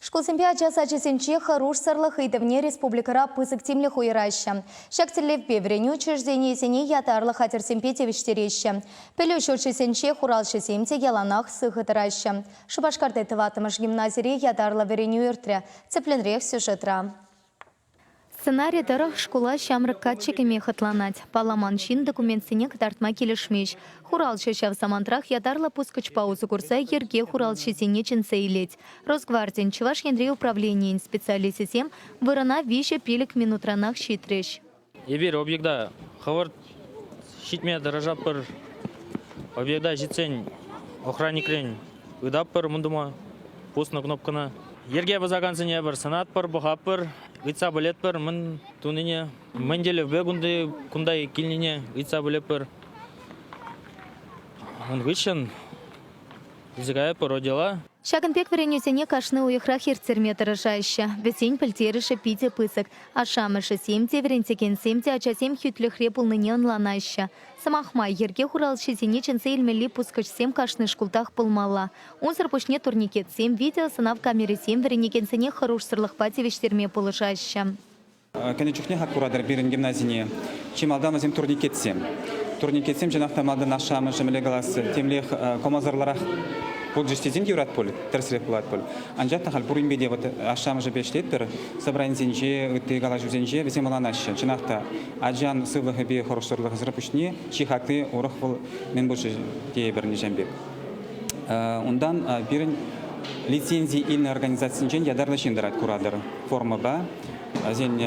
Шкулсемпе ача сачӗсенче хӑрушсӑрлӑх ыйтӑвне республикӑра пысӑк тимлӗх уйӑраҫҫӗ. Ҫак тӗллевпе вӗренӳ учрежденийӗсене ятарлӑ хатӗрсемпе тивӗҫтереҫҫӗ. Пӗлӳ ҫурчӗсенче хуралҫӑсем те яланах сыхӑ тӑраҫҫӗ. Шупашкарти тӑваттӑмӗш гимназире ятарлӑ вӗренӳ иртрӗ. Тӗплӗнрех сюжетра. Сценари тӑрӑх шкула ҫамрӑк каччӑ кӗме хӑтланать. Палламан ҫын документсене кӑтартма килӗшмест. Хуралҫӑ ҫав самантрах ятарлӑ пускӑчпа усӑ курса йӗрке хуралҫисене чӗнсе илет. Росгвардин Чӑваш Енри управленийӗн специалисчӗсем вырӑна 3-5 минутранах ҫитрӗҫ. Эпир объекта хӑвӑрт ҫитме тӑрӑшатпӑр. Объекта ҫитсен охранникрен ыйтатпӑр мӗн тума пуснӑ кнопкӑна. Йӗрке пӑсакансене пӗр сӑнатпӑр, пӑхатпӑр, ыйтса пӗлетпӗр мӗн тунине, мӗн тӗллевпе кунта килнине ыйтса пӗлетпӗр. Ун хыҫҫӑн илсе каятпӑр отдела. Ҫакӑн пек вӗренӳсене кашни уйӑхрах ирттерме тӑрӑшаҫҫӗ. Вӗсен пӗлтерӗшӗ питӗ пысӑк. Ашшӗ-амӑшӗсем те, вӗрентекенсем те ачасем хӳтлӗхре пулнине ӑнланаҫҫӗ. Сӑмах май, йӗрке хуралҫисене чӗнсе илмелли пускӑчсем кашни шкултах пулмалла. Унсӑр пуҫне турникетсем, видеосӑнав камерисем вӗренекенсене хӑрушсӑрлӑхпа тивӗҫтерме пулӑшаҫҫӗ. Кӗнӗ чухне хак куратӑр пирӗн гимназине. Чи малтан вӗсем турникетсем. Турникетсем чӑнах та малтан ашшӗ-амӑшӗ мӗнле калас, темлех кӑмӑлсӑрларах пулчӗҫ тесен те юрать пуль, тӗрӗсрех пулать пуль. Анчах та халь пуринпе те вот ашшӗ-амӑшӗпе ӗҫлетпӗр, собранисенче, ытти калаҫусенче вӗсем ӑнланаҫҫӗ. Чӑнах та, ачан сывлӑхӗпе хӑрушсӑрлӑхӗсӗр пуҫне чи хакли урӑх вӑл мӗн пулчӗ тейӗпӗр нихҫан пек. Унтан пирӗн лицензи илнӗ организацинчен ятарлӑ ҫын тӑрать куратӑр формӑпа. Вӗсен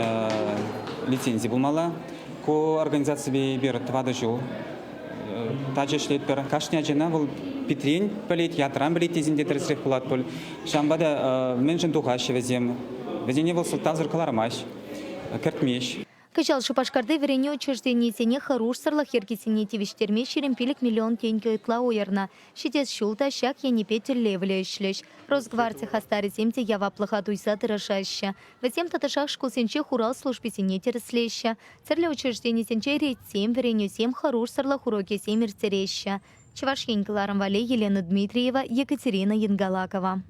лицензи пулмалла. Ку организаципе эпир 4 ҫул тачӑ ӗҫлетпӗр. Кашни ачана вӑл питрен пӗлет, ятран пӗлет тесен те тӗрӗсрех пулать пуль. Ҫавӑнпа та мӗншӗн тухаҫҫӗ вӗсем? Вӗсене вӑл сӑлтавсӑр кӑлармасть, кӗртмест. Кӑҫал Шупашкарти вӗренӳ учрежденийӗсене хӑрушсӑрлӑх йӗркисене тивӗҫтерме 25 миллион тенкӗ ытла уйӑрнӑ. Ҫитес ҫул та ҫак енӗпе тӗллевлӗ ӗҫлӗҫ. Росгварди хастарӗсем те яваплӑха туйса тӑрӑшаҫҫӗ. Вӗсем тӑтӑшах шкулсенче хурал службисене тӗрӗслеҫҫӗ, тӗрлӗ учрежденисенче рейдсем, вӗренӳсем, хӑрушсӑрлӑх урокӗсем ирттереҫҫӗ. Чӑваш Ен кӑларӑм валли Елена Дмитриева, Екатерина Янгалакова.